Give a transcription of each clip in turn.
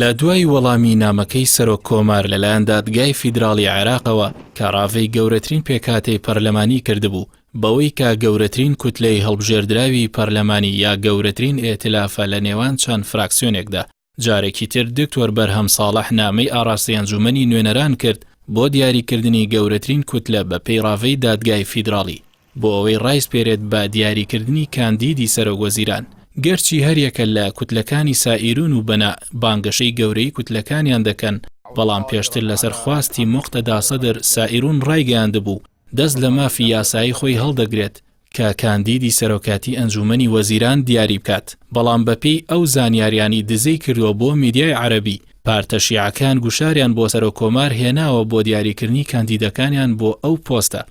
لە دوای وەڵامی نامەکەی سەرۆک کۆمار لەلایەن دادگای فیدراڵی عێراقەوە کە ڕاڤەی گەورەترین پێکهاتەی پەرلەمانی کردبوو بەوەی کە گەورەترین کوتلەی هەڵبژێردراوی پەرلەمانی یا گەورەترین ئیئتلافە لە نێوان چەند فراکسیۆنێکدا جارێکی تر دکتۆر بەرهەم ساڵح نامەی ئاڕاستەی ئەنجومەنی نوێنەران کرد بۆ دیاریکردنی گەورەترین کوتلە بە پێی ڕاڤەی دادگای فیدراڵی بۆ ئەوەی ڕایسپێرێت بە دیاریکردنی کاندیدی سەرۆک وەزیران، گەرچی هەریەکە لە کوتلەکانی سائیرون و بەناء بانگەشەی گەورەیی کوتلەکانیان دەکەن، بەڵام پێشتر لەسەر خواستی موقتەدا سەدر سائیرون ڕایگەیاندبوو دەست لە مافی یاسایی خۆی هەڵدەگرێت کە کاندیدی سەرۆکاتی ئەنجومەنی وەزیران دیاری بکات، بەڵام بەپێی ئەو زانیاریانەی دزەی کردووە بۆ میدیای عەرەبی، پارتە شیعەکان گوشاریان بۆ سەرۆککۆمار هێناوە بۆ دیاریکردنی کاندیدەکانیان بۆ ئەو پۆستە.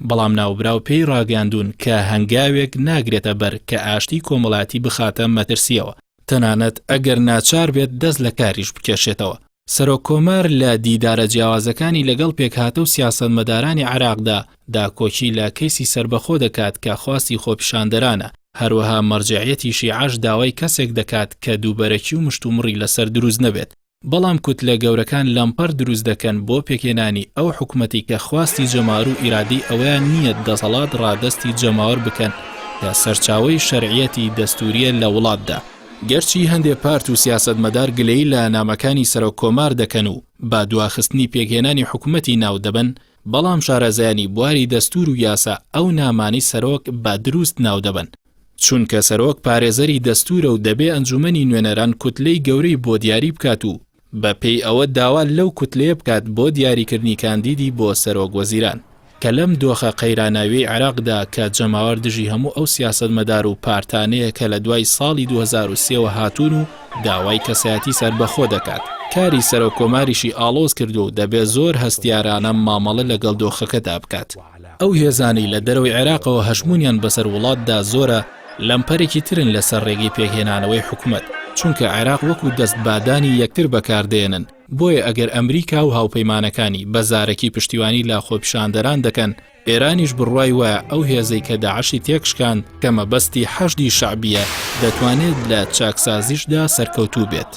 بەڵام ناوبراو پێی ڕاگەیاندوون کە هەنگاوێک ناگرێتە بەر کە ئاشتی کۆمەڵایەتی بخاتە مەترسییەوە، تەنانەت ئەگەر ناچار بێت دەست لە کاریش بکێشێتەوە. سەرۆک کۆمار لە دیدارە جیاوازەکانی لەگەڵ پێکهاتە و سیاسەتمەدارانی عێراقدا داکۆکی لە کەیسی سەربەخۆ دەکات کە خواستی خۆپیشاندەرانە، هەروەها مەرجەعیەتی شیعەش داوای کەسێک دەکات کە دووبەرەکی و مشتومڕی لەسەر دروست نەبێت. بەڵام کوتلە گەورەکان لەمپەر دروست دەکەن بۆ پێکهێنانی ئەو حکومەتەی کە خواستی جەماوەر و ئیرادەی ئەوەیان نییە دەسەڵات ڕادەستی جەماوەر بکەن کە سەرچاوەی شەرعیەتی دەستوریە لە وڵاتدا. گەرچی هەندێ پارت و سیاسەتمەدار گلەیی لە نامەکانی سەرۆک کۆمار دەکەن و بە دواخستنی پێکهێنانی حکومەتی ناو دەبەن، بەڵام شارەزایانی بواری دەستور و یاسا ئەو نامانەی سەرۆک بە دروست ناو دەبەن. چونکە سەرۆک پارێزەری دەستوورە و دەبێ ئەنجومەنی نوێنەران کوتلەی گەورەی بۆ دیاری بکات و بە پێی ئەوە داوا لەو کوتلەیە بکات بۆ دیاریکردنی کاندیدی بۆ سەرۆک وەزیران کە لەم دۆخە قەیراناویەی عێراقدا کە جەماوەر دژی هەموو ئەو سیاسەتمەدار و پارتانەیە کە لە دوای ساڵی 2003 وە هاتوون و داوای کەسایەتی سەربەخۆ دەکات کاری سەرۆک کۆماریشی ئاڵۆز کردووە و دەبێ زۆر هەستیارانە مامەڵە لەگەڵ دۆخەکەدا بکات. ئەو هێزانەی لە دەرەوەی عێراقەوە هەژموونیان بەسەر وڵاتدا زۆرە، لەمپەرێکی ترن لەسەر ڕێگەی پێکهێنانەوەی حکومەت، چونکە عێراق وەکو دەست بادانی یەکتر بەکاردەیەنن، بۆیە ئەگەر ئەمریکا و هاوپەیمانەکانی بە زارەکی پشتیوانی لە خۆپیشاندەران دەکەن، ئێرانیش بڕوای وایە ئەو هێزەی کە داعشی تێکشکاند کە مەبەستی حەشدی شەعبییە، دەتوانێت لە چاکسازیشدا سەرکەوتوو بێت.